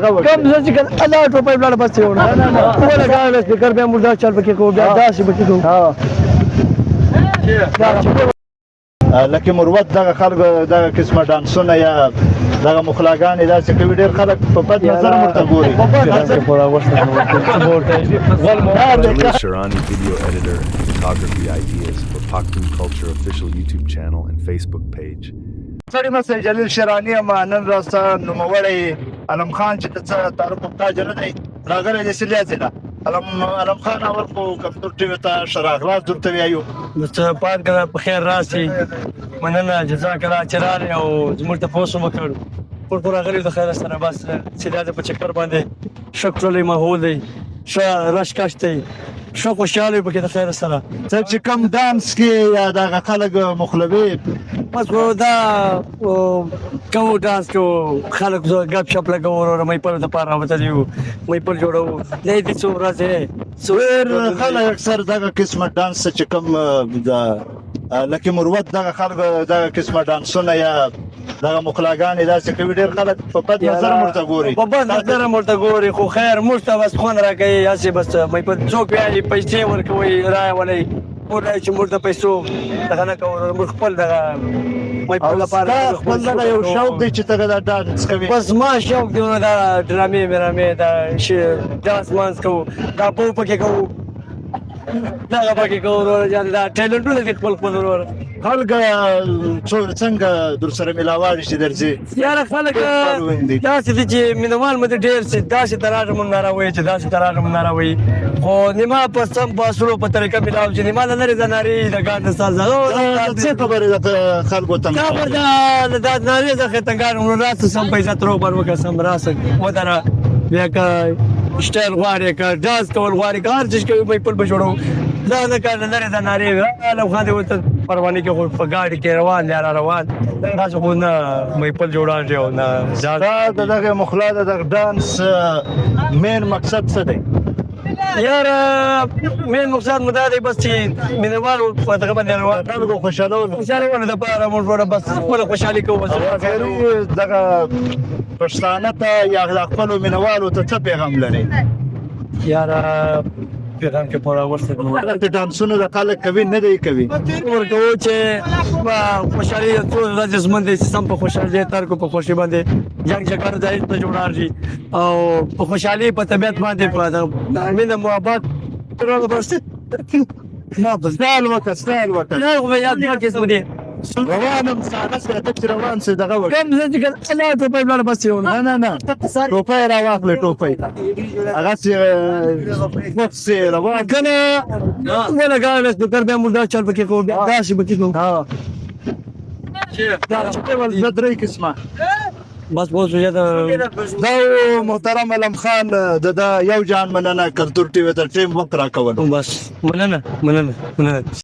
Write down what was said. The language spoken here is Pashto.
کوم ځای چې کنه الله ټوپۍ ولاړه بس یې وړه ولګاوه سپیکر، بیا موږ دا چل پکې کوو، بیا داسې پکې کوو. لکه مروت دغه خلک دغه قسمه ډانسونه یا دغه مخلاګانې داسې کوي، ډېر خلک په بد نظر ورته ګوري. Jalil Sherani, video editor and photography ideas for Pakhtun Culture official YouTube channel and Facebook page. سړی مسه جلیل شیرانی یم. نن راسته نوموړی علم خان چې د څه تعارف محتاج نه دی، راغلی دی سلیازې له علم خان. اول خو کلتور ټي وي ته ښه راغلاست درته وایو. نو څه پاک کړه، په خیر راسي. مننه، جزاک الله چې راغلی او زموږ تپوس مو وکړ. موږ خو راغلي د خیر سره، بس چې دا په چکر باندې ښه ښکلی ماحول دی، ښه رش کش دی، ښه خوشحاله یو پکې د خیر سره. ته چې کوم ډانس کې یا دغه خلک مخلوي؟ بس خو دا کوو، ډانس کوو، خلک ګپ شپ لګوو. وروره، محفل دپاره راوتلي یو، محفل جوړوو دی دې څو ورځې. ډېر خلک اکثر دغه قسمه ډانس چې کوم د لکه مروت دغه خلک دغه قسمه ډانسونه یا دغه مخلاګانې داسې کوي، ډېر خلک په بد نظر ورته ګوري. په بد نظر ورته ګوري، خو خیر، موږ ته بس خوند راکوي. هسې بس محفل څوک وایي پیسې ورکوي راولئ، موږ چې موږ د پیسو دغه نه کوو، موږ خپل دغه محفل لپاره. خپل دغه یو شوق دی چې ته دا ډانس کوي؟ بس ما شوق دی، دا ډرامې مرامې، دا ډانس مانس کوو، دا پو پکې کوو، دغه پکې کوو. وروره جان، دا ټیلنټونه دي خپل خپل، وروره. خلک څنګه در سره ملاواږي چې درځي؟ یاره، خلک داسې دي چې مینوال مو ډېر سي، داسې تراژه مونږ نه راوایي چې داسې تراژه مونږ نه راوایي، خو نیمه په سم په اصولو په طریقه ملاو چې نیمه له لرې د نارې د ګاډ د ساز. څه خبرې ده خلکو ته؟ دا د نارې د خطنګار راسه، سم په عزت روغبر وکړه، سم راسه ودره، بیا که سټایل غواړې، که ډانس کول غواړې، که هر څه کوي، محفل به جوړوو. دا نه کار لرې د نارې عالم خان دی ورته پرواني کې، خو په ګاډي کې روان دی را روان، داسې خو نه محفل جوړاږي او نه. دا د دغه مخلا د دغه ډانس مین مقصد څه دی؟ یاره، مین مقصد مو دا دی بس چې مینوال په دغه باندې روان خلکو خوشحالول. خوشحالولو دپاره موږ وروره بس خپله خوشحالي کوو بس. دغه پښتانه ته یا خپلو مینوالو ته څه پیغام لري؟ یاره، پیغام کې پورا ورسره د ډانسونه د خلک کوي نه دی کوي؟ ورکوو چې خوشحالي څو ورځې ژوند دی، سم په خوشحالي تر کو، په خوشي باندې جنگ جګړه ځای ته جوړاږي او په خوشحالي په طبیعت باندې په مینه محبت. بس. نه، بس سټایل وکړه، سټایل وکړه. نه، خو یاد نه کې څه دي. روانم ساده سره ته چې روان سې دغه وکړه. کوم ځای چې الله ټوپۍ ولاړه بس یو. نه نه نه، ټوپۍ را واخلې، ټوپۍ هغه چې وخت روان. کنه ولګاوه سپیکر، بیا موږ دا چل پکې کوو، بیا داسې پکې کوو. دا درې قسمه. بس اوس دا. دا محترم علم خان د یو جان مننه، کلتور ټي وي ته ټیم وخت راکول. بس، مننه مننه مننه.